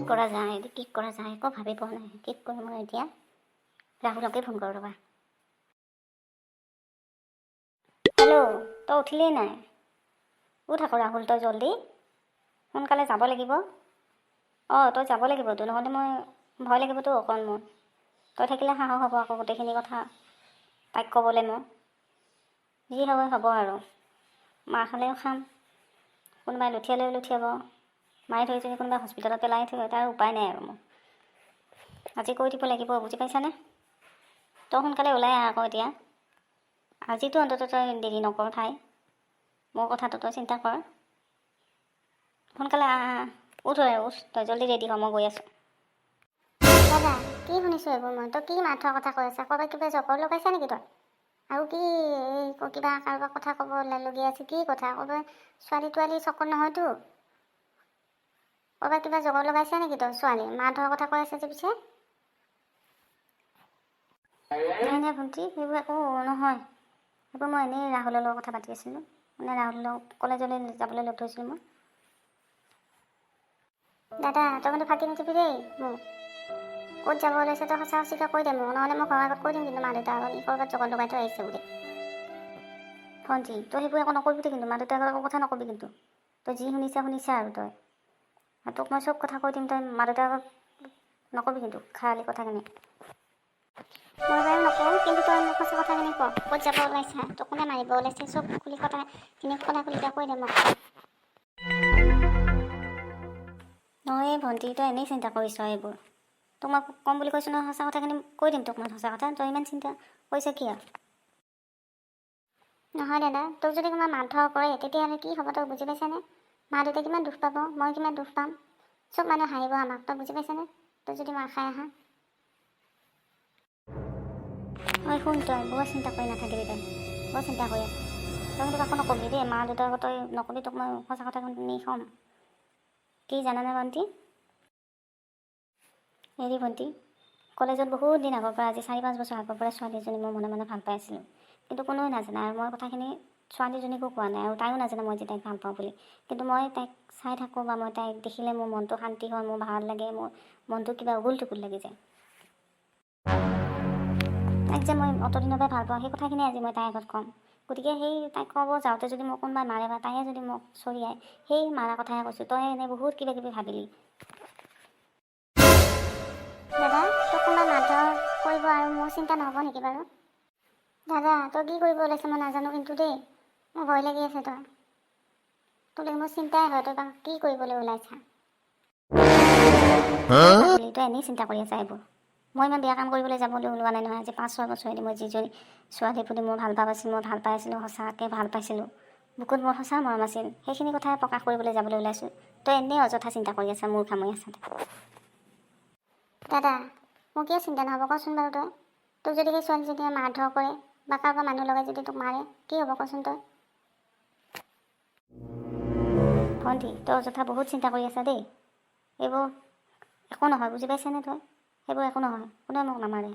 কৰা যায়, কি কৰা যায়, একো ভাবি পোৱা নাই। কি কৰিম মই এতিয়া? ৰাহুলকে ফোন কৰোঁ ৰ'বা। হেল্ল', তই উঠিলেই নাই? উঠ আকৌ ৰাহুল, তই জল্দি সোনকালে যাব লাগিব। অঁ, তই যাব লাগিবতো, নহ'লে মই ভয় লাগিবতো অকণ মোৰ। তই থাকিলে সাহস হ'ব আকৌ গোটেইখিনি কথা তাইক ক'বলৈ। মোৰ যি হয় হ'ব আৰু, মাৰ খালেও খাম, কোনোবাই লঠিয়ালেও লঠিয়াব, মাৰি থৈ যদি কোনোবাই হস্পিটেলত পেলাই থৈ, তাৰ উপায় নাই আৰু। মোক আজি কৈ দিব লাগিব, বুজি পাইছানে? তই সোনকালে ওলাই আহ আকৌ এতিয়া। আজিতো অন্ততঃ তই দেৰি নকৰ ভাই, মোৰ কথাটো তই চিন্তা কৰ। সোনকালে আহ আহ, উঠ আৰু উঠ, তই জল্দি ৰেডি হ, মই গৈ আছোঁ। দাদা, কি শুনিছোঁ এইবোৰ মই? তই কি মাৰ ধৰা কথা কৈ আছা? ক'ৰবাত কিবা জগৰ লগাইছা নেকি তই? আৰু কি এই কিবা কাৰোবাক কথা ক'ব লগীয়া আছে? কি কথা? ক'ৰবাত ছোৱালী তোৱালী চকৰ নহয়তো? ক'ৰবাত কিবা জগৰ লগাইছা নেকি তই? ছোৱালী মাৰ ধৰা কথা কৈ আছে যে পিছে? নাই নাই ভণ্টি, সেইবোৰ একো নহয়। সেইবোৰ মই এনেই ৰাহুলৰ লগত কথা পাতি আছিলোঁ। মানে ৰাহুলৰ লগত কলেজলৈ যাবলৈ লগ ধৰিছিলোঁ মই। দাদা, তই কিন্তু ফাঁকি নিদিবি দেই মোক। ক'ত যাব ওলাইছে তই সঁচা সঁচিকৈ কৈ দে মোক, নহ'লে মই ঘৰৰ আগত কৈ দিম কিন্তু মা দেউতাৰ আগত, ই ক'ৰবাত জগৰ লগাই থৈ আহিছে বুলি। ভণ্টি, তই সেইবোৰ একো নকৰিবি দেই কিন্তু, মা দেউতাৰ আগত একো কথা নক'বি কিন্তু। তই যি শুনিছা শুনিছা আৰু তই আৰু তোক মই চব কথা কৈ দিম, তই মা দেউতাৰ আগত নক'বি কিন্তু খালি কথাখিনি। মই বাৰু নকওঁ, কিন্তু তই মোক সঁচা কথাখিনি ক। ক'ত যাব ওলাইছা, তোক কোনে মাৰিব ওলাইছে, চব খুলি কথাখিনি খোলা খুলিকৈ কৈ দে মোক। নহয় ভণ্টি, তই এনেই চিন্তা কৰিছ এইবোৰ। তোক মই ক'ম বুলি কৈছোঁ নহয়, সঁচা কথাখিনি কৈ দিম তোক মই সঁচা কথা। তই ইমান চিন্তা কৰিছ কিয়? নহয় দাদা, তোক যদি কোনোবা মাৰধৰ কৰে তেতিয়াহ'লে কি হ'ব তই বুজি পাইছানে? মা দেউতাই কিমান দুখ পাব, মই কিমান দুখ পাম, চব মানুহে হাঁহিব আমাক, তই বুজি পাইছানে? তই যদি মাৰ খাই আহা। ঐ শুন, তই বৰ চিন্তা কৰি নাথাকিবি। তই বৰ চিন্তা কৰি আছ। তই কিন্তু কাকো নক'বি দেই, মা দেউতাৰ আগত তই নক'বি। তোক মই সঁচা কথাখিনি ক'ম। কি জানানে ভণ্টি? হেৰি ভণ্টি, কলেজত বহুত দিন আগৰ পৰা, আজি 4-5 বছৰ আগৰ পৰা ছোৱালী এজনী মই মনে মনে ভাল পাই আছিলোঁ। কিন্তু কোনেও নাজানে আৰু মই কথাখিনি ছোৱালীজনীকো কোৱা নাই আৰু তাইও নাজানে মই যে তাইক ভাল পাওঁ বুলি। কিন্তু মই তাইক চাই থাকোঁ বা মই তাইক দেখিলে মোৰ মনটো শান্তি হয়, মোৰ ভাল লাগে, মোৰ মনটো কিবা উগুল থুগুল লাগি যায়। তাইক যে মই অতদিনৰ পৰাই ভাল পাওঁ, সেই কথাখিনি আজি মই তাইৰ আগত ক'ম। গতিকে সেই তাইক ক'ব যাওঁতে যদি মোক কোনোবাই মাৰে বা তাইয়ে যদি মোক চৰিয়াই, সেই মাৰা কথাহে কৈছোঁ। তই এনেই বহুত কিবা কিবি ভাবিলি। দাদা, তোক কোনোবাই মাৰধৰ কৰিব আৰু মোৰ চিন্তা নহ'ব নেকি বাৰু? দাদা, তই কি কৰিব ওলাইছ মই নাজানো কিন্তু দেই, মোৰ ভয় লাগি আছে। তই তোলৈ মোৰ চিন্তাই হয়, তই বা কি কৰিবলৈ ওলাইছা? পাগলী, তই এনেই চিন্তা কৰি আছা এইবোৰ। মই ইমান বেয়া কাম কৰিবলৈ যাবলৈ ওলোৱা নাই নহয়। আজি 5-6 বছৰেদি মই যিজনী ছোৱালীৰ প্ৰতি মোৰ ভাল ভাৱ আছিল, মই ভাল পাই আছিলোঁ, সঁচাকৈ ভাল পাইছিলোঁ, বুকুত মোৰ সঁচা মৰম আছিল, সেইখিনি কথাই প্ৰকাশ কৰিবলৈ যাবলৈ ওলাইছোঁ। তই এনেই অযথা চিন্তা কৰি আছা, মূৰ ঘামাই আছা। দাদা, মোৰ কিয় চিন্তা নহ'ব কচোন বাৰু তই? তোক যদি সেই ছোৱালীজনীয়ে মাৰধৰ কৰে বা কাৰোবাৰ মানুহ লগাই যদি তোক মাৰে, কি হ'ব কচোন তই? ভণ্টি, তই অযথা বহুত চিন্তা কৰি আছা দেই। এইবোৰ একো নহয়, বুজি পাইছানে তই? সেইবোৰ একো নহয়, কোনেও মোক নামাৰে।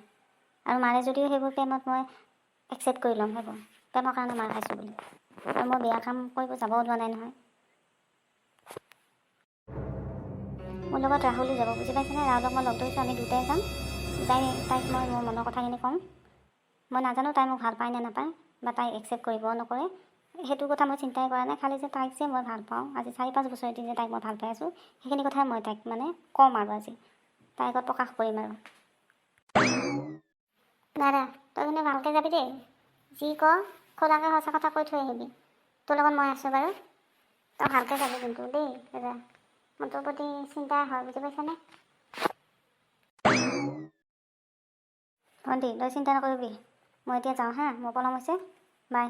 আৰু মাৰে যদিও সেইবোৰ প্ৰেমত মই একচেপ্ট কৰি ল'ম, সেইবোৰ প্ৰেমৰ কাৰণে মাৰ খাইছোঁ বুলি। আৰু মই বেয়া কাম কৰিব যাব ওলোৱা নাই নহয়। মোৰ লগত ৰাহুলো যাব, বুজি পাইছেনে? ৰাহুলক মই লগ ধৰিছোঁ, আমি দুটাই যাম। যাই তাইক মই মোৰ মনৰ কথাখিনি ক'ম। মই নাজানো তাই মোক ভাল পায় নে নাপায় বা তাই একচেপ্ট কৰিব নকৰে, সেইটো কথা মই চিন্তাই কৰা নাই। খালি যে তাইক যে মই ভাল পাওঁ, আজি 4-5 বছৰেদি যে তাইক মই ভাল পাই আছোঁ, সেইখিনি কথাই মই তাইক মানে ক'ম আৰু আজি তাইৰ আগত প্ৰকাশ কৰিম আৰু। দাদা, তই কিন্তু ভালকৈ যাবি দেই। যি ক খোলাকৈ সঁচা কথা কৈ থৈ আহিবি। তোৰ লগত মই আছোঁ বাৰু। তই ভালকৈ যাবি কিন্তু দেই দাদা, মোৰ তোৰ প্ৰতি চিন্তা হয়, বুজি পাইছানে? ভণ্টি, তই চিন্তা নকৰিবি। মই এতিয়া যাওঁ হা, মোৰ পলম হৈছে। বাই।